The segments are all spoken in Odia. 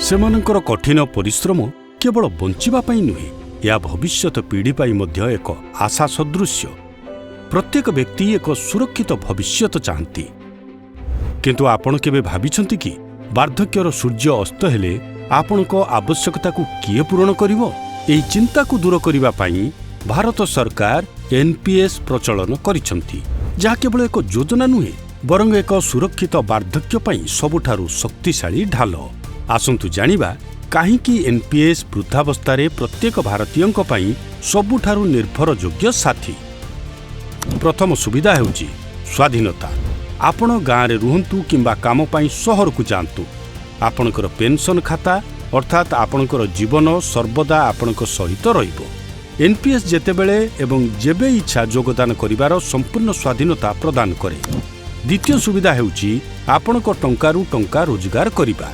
ସେମାନଙ୍କର କଠିନ ପରିଶ୍ରମ କେବଳ ବଞ୍ଚିବା ପାଇଁ ନୁହେଁ, ଏହା ଭବିଷ୍ୟତ ପିଢ଼ି ପାଇଁ ମଧ୍ୟ ଏକ ଆଶା ସଦୃଶ୍ୟ। ପ୍ରତ୍ୟେକ ବ୍ୟକ୍ତି ଏକ ସୁରକ୍ଷିତ ଭବିଷ୍ୟତ ଚାହାନ୍ତି। କିନ୍ତୁ ଆପଣ କେବେ ଭାବିଛନ୍ତି କି, ବାର୍ଦ୍ଧକ୍ୟର ସୂର୍ଯ୍ୟ ଅସ୍ତ ହେଲେ ଆପଣଙ୍କ ଆବଶ୍ୟକତାକୁ କିଏ ପୂରଣ କରିବ? ଏହି ଚିନ୍ତାକୁ ଦୂର କରିବା ପାଇଁ ଭାରତ ସରକାର ଏନ୍ପିଏସ୍ ପ୍ରଚଳନ କରିଛନ୍ତି, ଯାହା କେବଳ ଏକ ଯୋଜନା ନୁହେଁ, ବରଂ ଏକ ସୁରକ୍ଷିତ ବାର୍ଦ୍ଧକ୍ୟ ପାଇଁ ସବୁଠାରୁ ଶକ୍ତିଶାଳୀ ଢାଲ। ଆସନ୍ତୁ ଜାଣିବା କାହିଁକି ଏନ୍ପିଏସ୍ ବୃଦ୍ଧାବସ୍ଥାରେ ପ୍ରତ୍ୟେକ ଭାରତୀୟଙ୍କ ପାଇଁ ସବୁଠାରୁ ନିର୍ଭରଯୋଗ୍ୟ ସାଥୀ। ପ୍ରଥମ ସୁବିଧା ହେଉଛି ସ୍ୱାଧୀନତା। ଆପଣ ଗାଁରେ ରୁହନ୍ତୁ କିମ୍ବା କାମ ପାଇଁ ସହରକୁ ଯାଆନ୍ତୁ, ଆପଣଙ୍କର ପେନ୍ସନ୍ ଖାତା ଅର୍ଥାତ୍ ଆପଣଙ୍କର ଜୀବନ ସର୍ବଦା ଆପଣଙ୍କ ସହିତ ରହିବ। ଏନ୍ପିଏସ୍ ଯେତେବେଳେ ଏବଂ ଯେବେ ଇଚ୍ଛା ଯୋଗଦାନ କରିବାର ସମ୍ପୂର୍ଣ୍ଣ ସ୍ୱାଧୀନତା ପ୍ରଦାନ କରେ। ଦ୍ୱିତୀୟ ସୁବିଧା ହେଉଛି ଆପଣଙ୍କ ଟଙ୍କାରୁ ଟଙ୍କା ରୋଜଗାର କରିବା।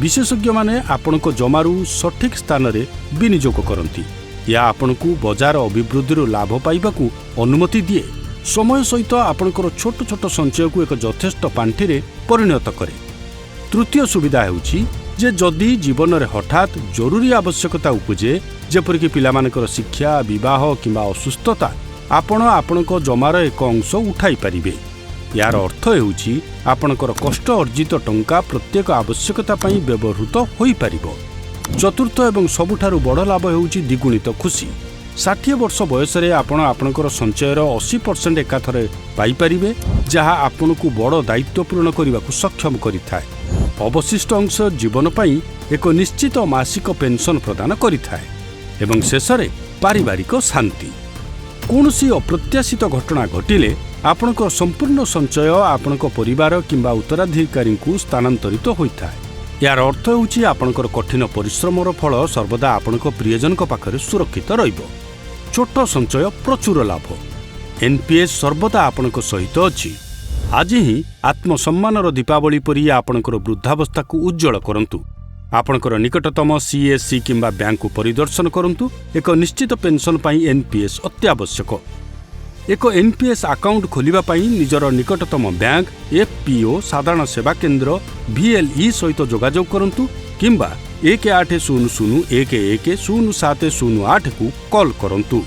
ବିଶେଷଜ୍ଞମାନେ ଆପଣଙ୍କ ଜମାରୁ ସଠିକ୍ ସ୍ଥାନରେ ବିନିଯୋଗ କରନ୍ତି। ଏହା ଆପଣଙ୍କୁ ବଜାର ଅଭିବୃଦ୍ଧିରୁ ଲାଭ ପାଇବାକୁ ଅନୁମତି ଦିଏ, ସମୟ ସହିତ ଆପଣଙ୍କର ଛୋଟ ଛୋଟ ସଞ୍ଚୟକୁ ଏକ ଯଥେଷ୍ଟ ପାଣ୍ଠିରେ ପରିଣତ କରେ। ତୃତୀୟ ସୁବିଧା ହେଉଛି ଯେ ଯଦି ଜୀବନରେ ହଠାତ୍ ଜରୁରୀ ଆବଶ୍ୟକତା ଉପୁଜେ, ଯେପରିକି ପିଲାମାନଙ୍କର ଶିକ୍ଷା, ବିବାହ କିମ୍ବା ଅସୁସ୍ଥତା, ଆପଣ ଆପଣଙ୍କ ଜମାର ଏକ ଅଂଶ ଉଠାଇ ପାରିବେ। ଏହାର ଅର୍ଥ ହେଉଛି ଆପଣଙ୍କର କଷ୍ଟ ଅର୍ଜିତ ଟଙ୍କା ପ୍ରତ୍ୟେକ ଆବଶ୍ୟକତା ପାଇଁ ବ୍ୟବହୃତ ହୋଇପାରିବ। ଚତୁର୍ଥ ଏବଂ ସବୁଠାରୁ ବଡ଼ ଲାଭ ହେଉଛି ଦ୍ୱିଗୁଣିତ ଖୁସି। 60 ବର୍ଷ ବୟସରେ ଆପଣ ଆପଣଙ୍କର ସଞ୍ଚୟର 80% ଏକାଥରେ ପାଇପାରିବେ, ଯାହା ଆପଣଙ୍କୁ ବଡ଼ ଦାୟିତ୍ୱ ପୂରଣ କରିବାକୁ ସକ୍ଷମ କରିଥାଏ। ଅବଶିଷ୍ଟ ଅଂଶ ଜୀବନ ପାଇଁ ଏକ ନିଶ୍ଚିତ ମାସିକ ପେନ୍ସନ୍ ପ୍ରଦାନ କରିଥାଏ। ଏବଂ ଶେଷରେ ପାରିବାରିକ ଶାନ୍ତି। କୌଣସି ଅପ୍ରତ୍ୟାଶିତ ଘଟଣା ଘଟିଲେ ଆପଣଙ୍କ ସମ୍ପୂର୍ଣ୍ଣ ସଞ୍ଚୟ ଆପଣଙ୍କ ପରିବାର କିମ୍ବା ଉତ୍ତରାଧିକାରୀଙ୍କୁ ସ୍ଥାନାନ୍ତରିତ ହୋଇଥାଏ। ଏହାର ଅର୍ଥ ହେଉଛି ଆପଣଙ୍କର କଠିନ ପରିଶ୍ରମର ଫଳ ସର୍ବଦା ଆପଣଙ୍କ ପ୍ରିୟଜନଙ୍କ ପାଖରେ ସୁରକ୍ଷିତ ରହିବ। ଛୋଟ ସଞ୍ଚୟ, ପ୍ରଚୁର ଲାଭ। ଏନ୍ପିଏସ୍ ସର୍ବଦା ଆପଣଙ୍କ ସହିତ ଅଛି। ଆଜି ହିଁ ଆତ୍ମସମ୍ମାନର ଦୀପାବଳି ପରି ଆପଣଙ୍କର ବୃଦ୍ଧାବସ୍ଥାକୁ ଉଜ୍ଜ୍ୱଳ କରନ୍ତୁ। ଆପଣଙ୍କର ନିକଟତମ ସିଏସ୍ସି କିମ୍ବା ବ୍ୟାଙ୍କକୁ ପରିଦର୍ଶନ କରନ୍ତୁ। ଏକ ନିଶ୍ଚିତ ପେନ୍ସନ୍ ପାଇଁ ଏନ୍ପିଏସ୍ ଅତ୍ୟାବଶ୍ୟକ। ଏକ ଏନ୍ପିଏସ୍ ଆକାଉଣ୍ଟ ଖୋଲିବା ପାଇଁ ନିଜର ନିକଟତମ ବ୍ୟାଙ୍କ, ଏଫ୍ପିଓ, ସାଧାରଣ ସେବା କେନ୍ଦ୍ର, ଭିଏଲ୍ଇ ସହିତ ଯୋଗାଯୋଗ କରନ୍ତୁ କିମ୍ବା 1800110708କୁ କଲ୍ କରନ୍ତୁ।